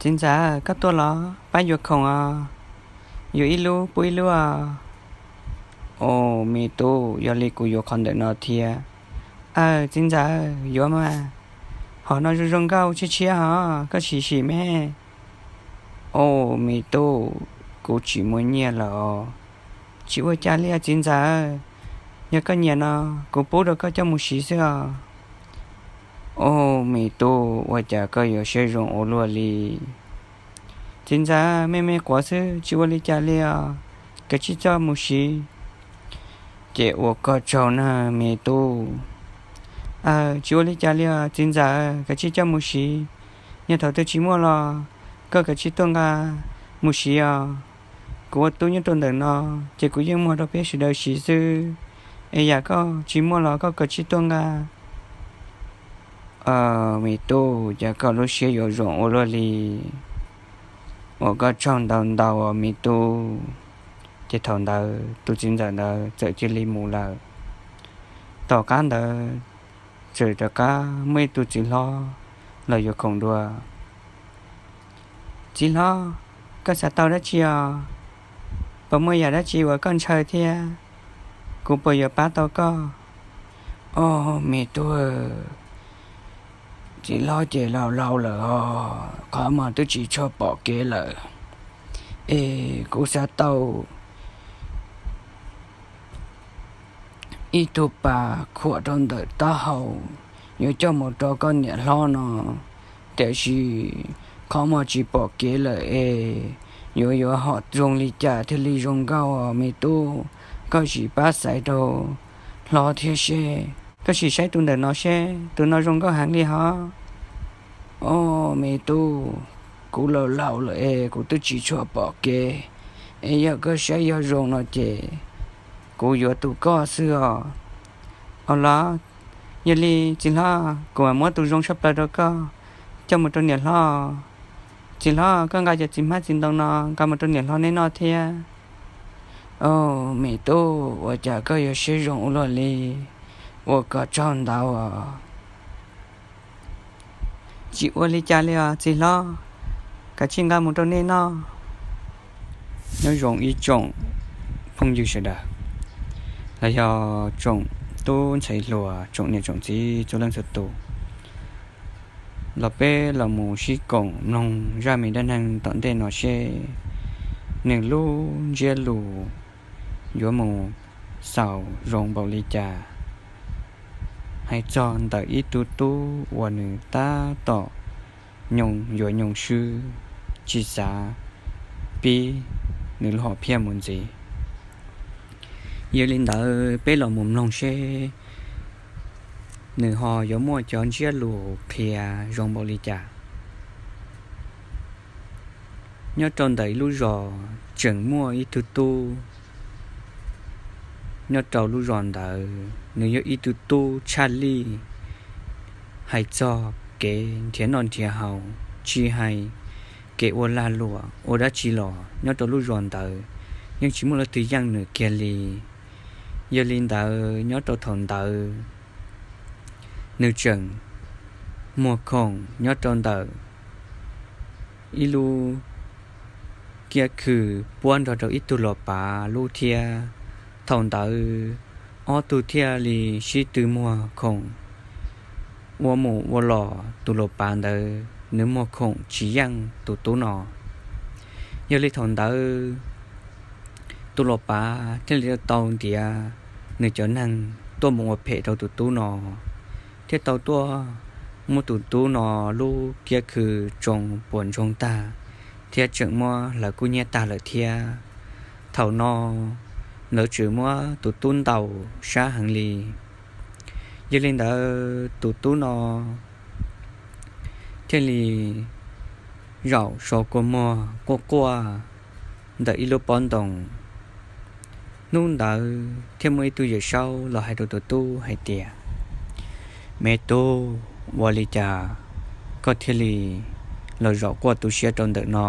Txiv ntxawm, koj tuaj los pab yuav khoom os, yuav ib lub pub ib lub os. Au, me tub, yog li kuv yuav qhov ntawm no thiab. Aw, txiv ntxawm, yuav mas, hom no zoo zoo nkauj tshiab tshiab hos, koj sim sim me. Au, me tub, kuv tsis muaj nyiaj lawm os. Tsis ua cas li os txiv ntxawm, yog koj nyiam no kuv pub rau koj coj mus siv xwb os. Au, me tub, ua cas koj yuav siab zoo ua luaj li. Txiv ntxawm, me me quav xwb tsis ua li cas li os, kav tsij coj mus siv. Ces ua koj tsaug nawb me tub. Aw, tsis ua li cas li os txiv ntxawm, kav tsij coj mus siv. Yog thaum twg tsis muaj los koj kav tsij tuaj nqa mus siv os. Kuv ua tub nyob rau ntawm no, ces kuv yeej muag rau peb sawv daws siv xwb. Es yam koj tsis muaj los koj kav tsij tuaj nqa. Aw, me tub, cas koj lub siab yuav zoo ua luaj li. Ua koj tsaug ntau ntau os me tub. Ces thaum ntawd tus txiv ntxawm ntawd txawm cia li mus lawm. Tom qab ntawd txawm rov qab muaj ib tug txiv hlob los yuav khoom dua. Txiv hlob, koj xav tau dab tsi os? Puas muaj yam dab tsi uas koj ntshaw thiab? Kuv puas yuav pab tau koj? Au, me tub, txiv hlob ces laus laus lawm os, qhov muag twb tsis tshua pom kev lawm. Es kuv xav tau ib tug pas khuam rau ntawm taub hau, yuav coj mus rau koj niam hlob no, tiam sis qhov muag tsis pom kev lawm es yuav yuav hom zoo li cas thiaj li zoo nkauj os me tub. Koj sim pab xaiv rau hlob thiab seb. Koj sim saib tus ntawm no seb, tus no zoo nkauj heev li hos. Au, me tub, kuv laus laus lawm es kuv twb tsis tshua pom kev, es yog koj saib yog zoo no ces kuv yuav tus koj xwb os. Au los, yog li txiv hlob, kuv mam muab tus zoo tshaj plaws rau koj coj mus rau niam hlob. Txiv hlob, koj nqa cov txiv hmab txiv ntoo no nqa mus rau niam hlob neb noj thiab. Au, me tub, ua cas koj yuav siab zoo ua luaj li. Ua koj tsaug ntau os. Tsis ua li cas li os txiv hlob, kav tsij nqa mus rau nej noj. Nyob zoo ib tsoom phooj ywg sawv daws, los yog tsoom tub ntxhais hluas, tsoom niam tsoom txiv txhua leej txhua tus, los peb los mus sib koom mloog zaj me dab neeg tom ntej no seb nws lub ntsiab lus yuav mus xaus zoo npaum li cas. Hais txog ntawm ib tug tub uas nws tab tom nyoog yuav nyoog swb, tsis xav pib nws lub hom phiaj mus ntxiv. Yog li ntawd peb los mus mloog seb nws ho yuav muaj cov ntsiab lus qhia zoo npaum li cas. Nyob rau ntawm ib lub zos tseem muaj ib tug tub. Nyob rau lub zos ntawd nws yog ib tug tub tshaj lij, hais txog kev nrhiav noj nrhiav haus, tsis hais kev ua lag luam ua dab tsi los nyob rau lub zos ntawd yeej tsis muaj leej twg yeej nws kiag li. Yog li ntawd nyob rau thaum ntawd nws tseem muag khoom nyob rau ntawm ib lub kiab khw puab nrog rau ib tug los pav lub thiab. Thaum ntawd ob tug thiaj li sib tw muag khoom ua mus ua los. Tus los pav ntawd nws muag khoom tsis yeej tus tub no. Yog li thaum ntawd tus los pav thiaj li tau ntiav nws cov neeg tuaj mus ua phem rau tus tub no, thiab tau tuaj muab tus tub no lub kiab khw tsoo puas ntsoog tag, thiab tseem muab hlawv kub hnyiab tag lawm thiab. Thaum no lawv tseem muab tus tub ntaus sab heev li. Yog li ntawd tus tub no thiaj li zaum so kua muag quaj quaj ntawm ib lub pob ntoo. Hnub ntawd thiaj muaj ib tug yawm saub los hais rau tus tub hais tias, me tub, ua li cas koj thiaj li los zaum quaj tu siab rau ntawm no?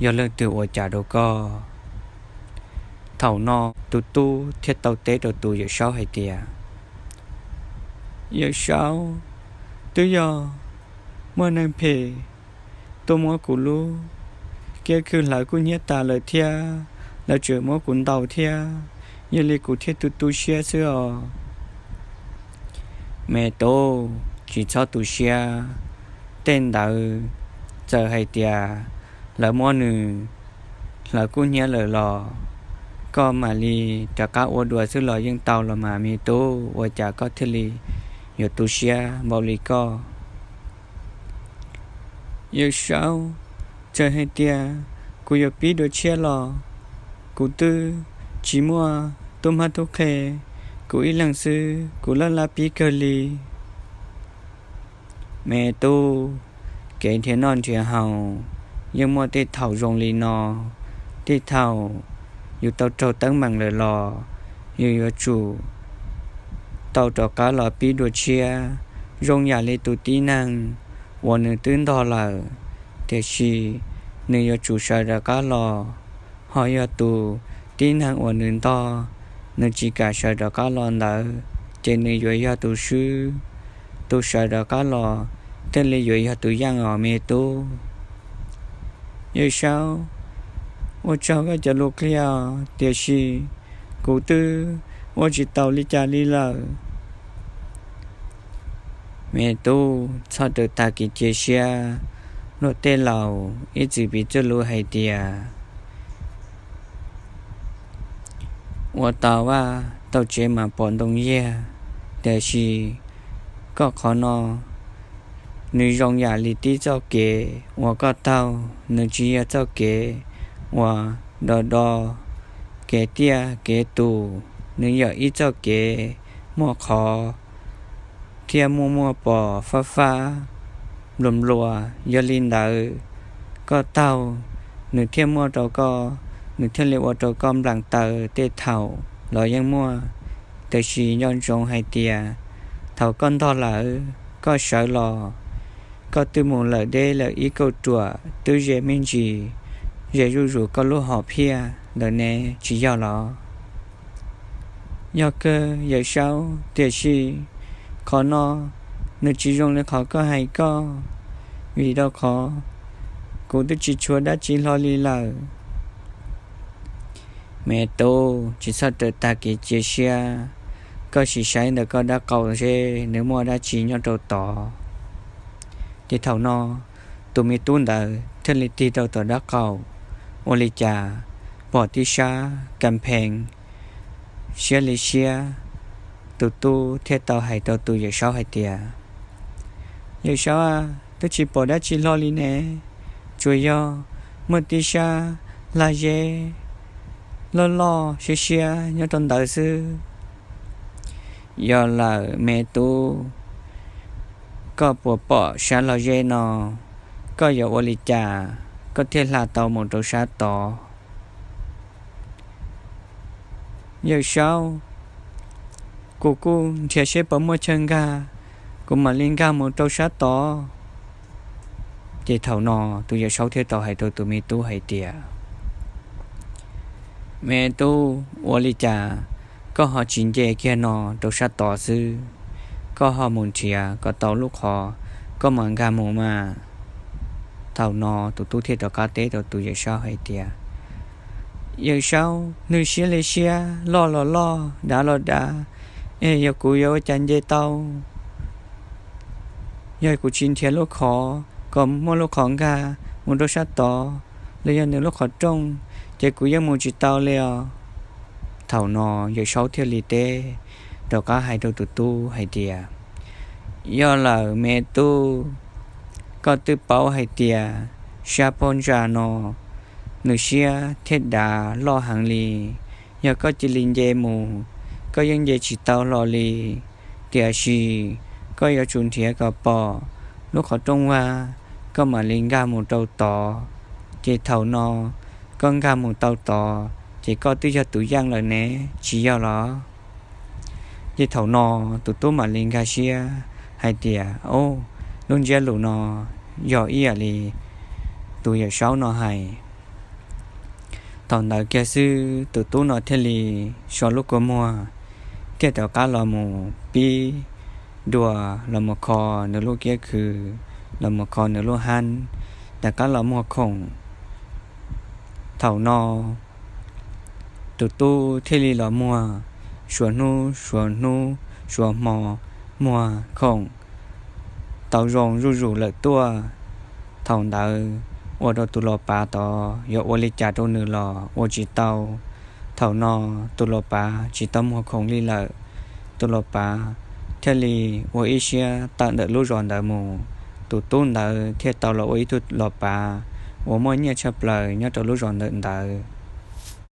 Yog leej twg ua cas rau koj? Thaum no tus tub thiaj tau teb rau tus yawm saub hais tias, yawm saub, twb yog muaj neeg phem tuaj muab kuv lub kiab khw hlawv kub hnyiab tas lawm thiab, lawv tseem muab kuv ntaus thiab, yog li kuv thiaj tu tu siab xwb os. Me tub, tsis txhob tu siab, tej ntawd txawm hais tias lawv muab nws hlawv kub hnyiab lawm los koj mam li rov qab ua dua xwb los yeej tau los mas me tub, ua cas koj thiaj li yuav tu siab npaum li koj? Yawm Saub txawm hais tias, kuv yuav pib dua tshiab los kuv twb tsis muaj tub mab tub qhe, kuv ib leeg xwb kuv laj laj pib kawg li. Me tub, kev nrhiav noj nrhiav haus yeej muaj tej thaum zoo li no, tej thaum yus tau raug teeb meem lawm los yus yuav tsum tau rov qab los pib dua tshiab. Zoo yam li tus tib neeg uas nws twb ntog lawm, tiam sis nws yuav tsum sawv rov qab los, ho yog tus tib neeg uas nws ntog, nws tsis kam sawv rov qab los ntawd, ces nws yuav yog tus swb. Tus sawv rov qab los thiaj li yuav yog tus yeej os me tub. Yawm Saub, ua tsaug koj cov lus qhia, tiam sis kuv twb ua tsis taus li cas li lawm. Me tub, txhob raws tag kev cia siab luag tej laus ib txwm piv txwj lus hais tias, ua tau vaj tau tsev mas pom ntoo yiag, tiam sis koj qhov no nws zoo yam li tib txoj kev uas koj taug, nws tsis yog txoj kev uas do do, kev tiaj kev tus, nws yog ib txoj kev muaj qhov thiab muaj muaj pos fab fab nplua nplua. Yog li ntawd, koj taug, nws thiaj muaj rau koj, nws thiaj li ua rau koj nplees taw tej thaum los yeej muaj. Tiam sis nco ntsoov hais tias thaum koj ntog lawm, koj sawv los, koj twb mus lawm deb lawm ib kauj ruam, twb ze me ntsis, ze zuj zus koj lub hom phiaj lawm ne, tsis yog los? Yog kawg Yawm Saub, tiam sis qhov no nws tsis zoo li qhov koj hais koj, vim rau qhov kuv twb tsis tshuav dab tsi hlo li lawm. Me tub, tsis txhob raws tag kev cia siab, koj sim saib ntawm koj dab qau seb nws muaj dab tsi nyob rau tod. Ces thaum no tus me tub ntawd thiaj li tig rau tom dab qau, ua li cas pom tib sab kas phees siab li siab. Tus tub thiaj tau hais rau tus Yawm Saub hais tias, Yawm Saub a, twb tsis pom dab tsi hlo li ne, tsuas yog muaj tib sab lag zeb loj loj siab siab nyob rau ntawd xwb. Yog lawm me tub, koj puas pom sab lag zeb no? Koj yuav ua li cas koj thiaj hla tau mus rau sab tod? Yawm Saub, kuv kuj nrhiav seb puas muaj chaw nkag, kuv mam li nkag mus rau sab tod. Ces thaum no tus Yawm Saub thiaj tau hais rau tus me tub hais tias, Me tub, ua li cas koj ho tsis nce kiag no rau sab tod xwb? Koj ho mus nrhiav kom tau lub qhov koj mam nkag mus mas. Thaum no tus tub thiaj rov qab teb rau tus Yawm Saub hais tias, Yawm Saub, nws siab li siab, loj los loj, dav los dav, es yog kuv yuav ua cas nce tau? Yog kuv tsis nrhiav lub qhov kom muaj lub qhov nkag mus rau sab tod, los yog nws lub qhov rooj, ces kuv yeej mus tsis tau li os. Thaum no Yawm Saub thiaj li teb rov qab hais rau tus tub hais tias, Yog lawm me tub, koj twb paub hais tias sab pob ntsa no nws siab thiab dav loj heev li. Yog koj cia li nce mus, koj yeej nce tsis tau hlo li. Tiam sis koj yuav tsum nrhiav kom pom lub qhov rooj vag, koj mam li nkag mus rau tod. Ces thaum no koj nkag mus tau tod, ces koj twb yog tus yeej lawm ne, tsis yog los? Ces thaum no tus tub mam li nkag siab hais tias, Au, lub ntsiab lus no yog ib yam li tus Yawm Saub no hais. Thaum ntawd kiag xwb tus tub no thiaj li so lub kua muag, thiaj rov qab los mus pib dua, los mus kho nws lub kiab khw, los mus kho nws lub hab, rov qab los muag khoom. Thaum no tus tub thiaj li los muag suav hnub suav hnub suav hmo, muag khoom tau zoo zuj zus lawm tuaj. Thaum ntawd ua rau tus los pav tod yuav ua li cas rau nws los ua tsis tau. Thaum no tus los pav tsis tau muag khoom li lawm, tus los pav thiaj li ua ib siab tawm ntawm lub zos ntawd mus. Tus tub ntawd thiaj tau los ua ib tug los pav uas muaj nyiaj tshaj plaws nyob rau lub zos ntawm ntawd.